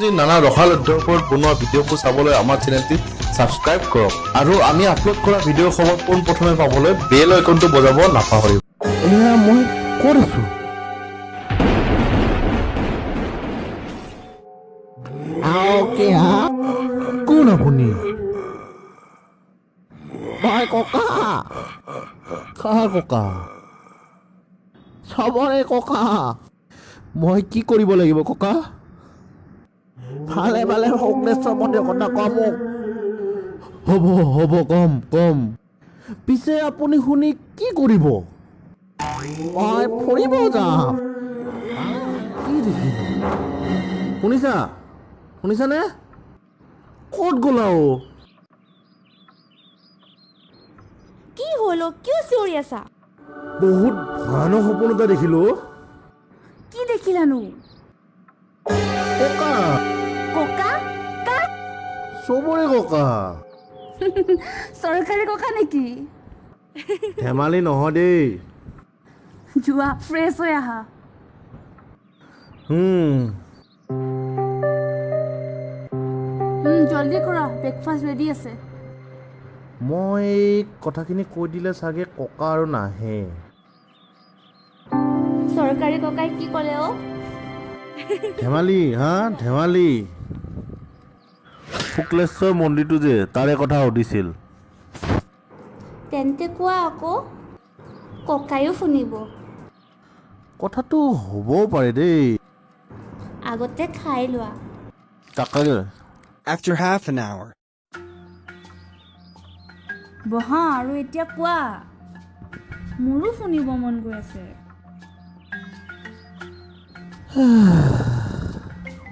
বুৰঞ্জীৰ নানা ৰসাল অধ্যায়ৰ ওপৰত বনোৱা ভিডিঅ'বোৰ চাবলৈ আমাৰ চেনেলটি ছাবস্ক্ৰাইব কৰক আৰু আমি আপলোড কৰা ভিডিঅ'ৰ খবৰ পোনপ্ৰথমে পাবলৈ বেল আইকনটো বজাব নাপাহৰিব। এয়া মই ক'ত আছো? কোন আপুনি? মই ককা। কাৰ ককা? চবৰে ককা। মই কি কৰিব লাগিব ককা? ভালে ভালে শুক্লেশ্বৰ মন্দিৰৰ কথা কোৱা মোক। হ'ব হ'ব, কম কম। পিছে আপুনি শুনি কি কৰিব? মই ফুৰিব যাম। কি দেখিলো? শুনিছা? শুনিছানে? ক'ত গ'লা অ'? কি হ'ল অ'? কিয় চিঞৰি আছা? বহুত ভয়ানক সপোন এটা দেখিলো অ'। কি দেখিলানো? ককা। ককা? কাক? চবৰে ককা। চৰকাৰী ককা নেকি? ধেমালি নহয় দেই। যোৱা, ফ্ৰেছ হৈ আহা। হুম। জলদি কৰা, ব্ৰেকফাষ্ট ৰেডি আছে। মই এই কথাখিনি কৈ দিলে চাগে ককা আৰু নাহে। চৰকাৰী ককাই কি ক'লে অ'? ধেমালি হা, ধেমালি। শুক্লেশ্বৰ মন্দিৰটো যে, তাৰে কথা সুধিছিল। তেন্তে কোৱা আকৌ, ককায়ো শুনিব। কথাটো হ'বও পাৰে দেই। আগতে খাই লোৱা। তাকে। After half an hour. বহা আৰু এতিয়া কোৱা, মোৰো শুনিব মন গৈ আছে।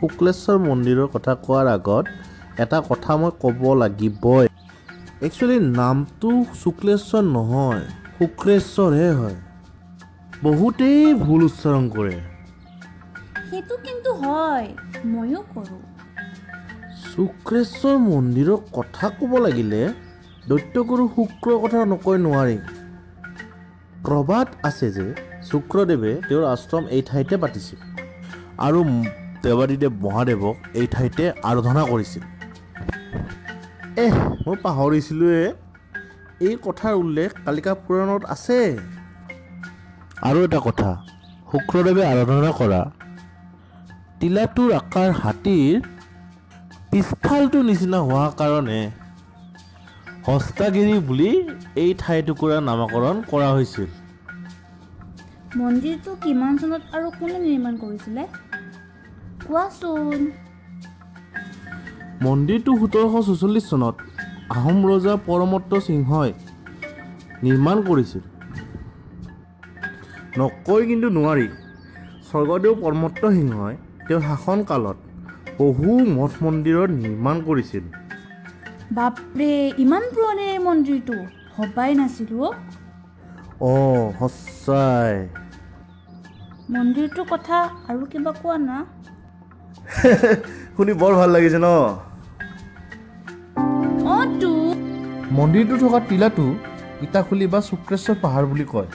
শুক্লেশ্বৰ মন্দিৰৰ কথা কোৱাৰ আগত এটা কথা মই ক'ব লাগিবই। একচুৱেলি নামটো শুক্লেশ্বৰ নহয়, শুক্ৰেশ্বৰহে হয়। বহুতেই ভুল উচ্চাৰণ কৰে। সেইটো কিন্তু হয়, ময়ো কৰোঁ। শুক্ৰেশ্বৰ মন্দিৰৰ কথা ক'ব লাগিলে দৈত্যগুৰু শুক্ৰৰ কথা নকৈ নোৱাৰি। প্ৰবাদ আছে যে শুক্ৰদেৱে তেওঁৰ আশ্ৰম এই ঠাইতে পাতিছিল আৰু দেৱাদিদেৱ মহাদেৱক এই ঠাইতে আৰাধনা কৰিছিল। এহ, মই পাহৰিছিলোঁৱে, এই কথাৰ উল্লেখ কালিকা পুৰাণত আছে। আৰু এটা কথা, শুক্ৰদেৱে আৰাধনা কৰা টিলাটোৰ আকাৰ হাতীৰ পিছফালটোৰ নিচিনা হোৱাৰ কাৰণে হস্তাগিৰি বুলি এই ঠাইটুকুৰাৰ নামাকৰণ কৰা হৈছিল। মন্দিৰটো কিমান চনত আৰু কোনে নিৰ্মাণ কৰিছিলে কোৱাচোন। মন্দিৰটো 1744 চনত আহোম ৰজা পৰমত্ত সিংহই নিৰ্মাণ কৰিছিল। নকৈ কিন্তু নোৱাৰি, স্বৰ্গদেউ পৰমত্ত সিংহই তেওঁৰ শাসনকালত বহু মঠ মন্দিৰৰ নিৰ্মাণ কৰিছিল। বাপৰে, ইমান পুৰণি এই মন্দিৰটো, ভবাই নাছিলোঁ অ'। অঁ, সঁচাই। মন্দিৰটোৰ কথা আৰু কিবা কোৱা না। শুনি বৰ ভাল লাগিছে ন? অঁ তো। মন্দিৰটো থকা টিলাটো ইটাখুলি বা শুক্ৰেশ্বৰ পাহাৰ বুলি কয়।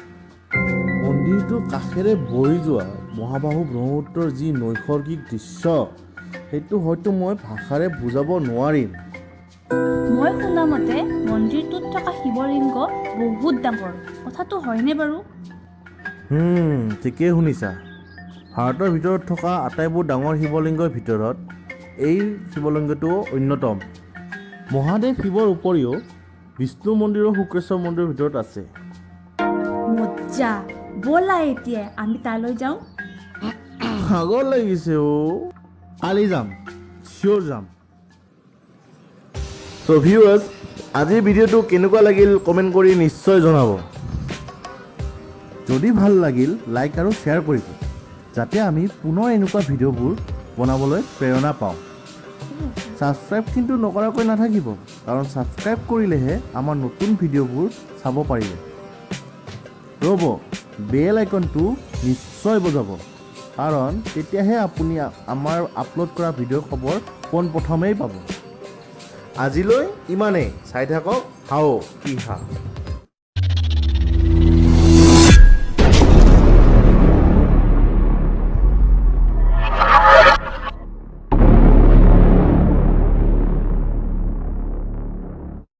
মন্দিৰটোৰ কাষেৰে বৈ যোৱা মহাবাহু ব্ৰহ্মপুত্ৰৰ যি নৈসৰ্গিক দৃশ্য, সেইটো হয়তো মই ভাষাৰে বুজাব নোৱাৰিম। মই শুনামতে মন্দিৰটোত থকা শিৱলিংগ বহুত ডাঙৰ, কথাটো হয়নে বাৰু? ঠিকেই শুনিছা। ভাৰতৰ ভিতৰত থকা আটাইবোৰ ডাঙৰ শিৱলিংগৰ ভিতৰত এই শিৱলিংগটো অন্যতম। মহাদেৱ শিৱৰ উপৰিও বিষ্ণু মন্দিৰো শুক্ৰেশ্বৰ মন্দিৰৰ ভিতৰত আছে। মজ্জা, ব'লা এতিয়া আমি তালৈ যাওঁ। ভাগৰ লাগিছে অ'। কালি যাম, চিয়'ৰ যাম। চ' ভিউৱাৰ্ছ, আজিৰ ভিডিঅ'টো কেনেকুৱা লাগিল কমেণ্ট কৰি নিশ্চয় জনাব। যদি ভাল লাগিল লাইক আৰু শ্বেয়াৰ কৰিব, যাতে আমি পুনৰ এনেকুৱা ভিডিঅ'বোৰ বনাবলৈ প্ৰেৰণা পাওঁ। ছাবস্ক্ৰাইব কিন্তু নকৰাকৈ নাথাকিব, কাৰণ ছাবস্ক্ৰাইব কৰিলেহে আমাৰ নতুন ভিডিঅ'বোৰ চাব পাৰিব। ৰ'ব, বেল আইকনটো নিশ্চয় বজাব, কাৰণ তেতিয়াহে আপুনি আমাৰ আপলোড কৰা ভিডিঅ'ৰ খবৰ পোনপ্ৰথমেই পাব। আজিলৈ ইমানেই, চাই থাকক হাও কি হা।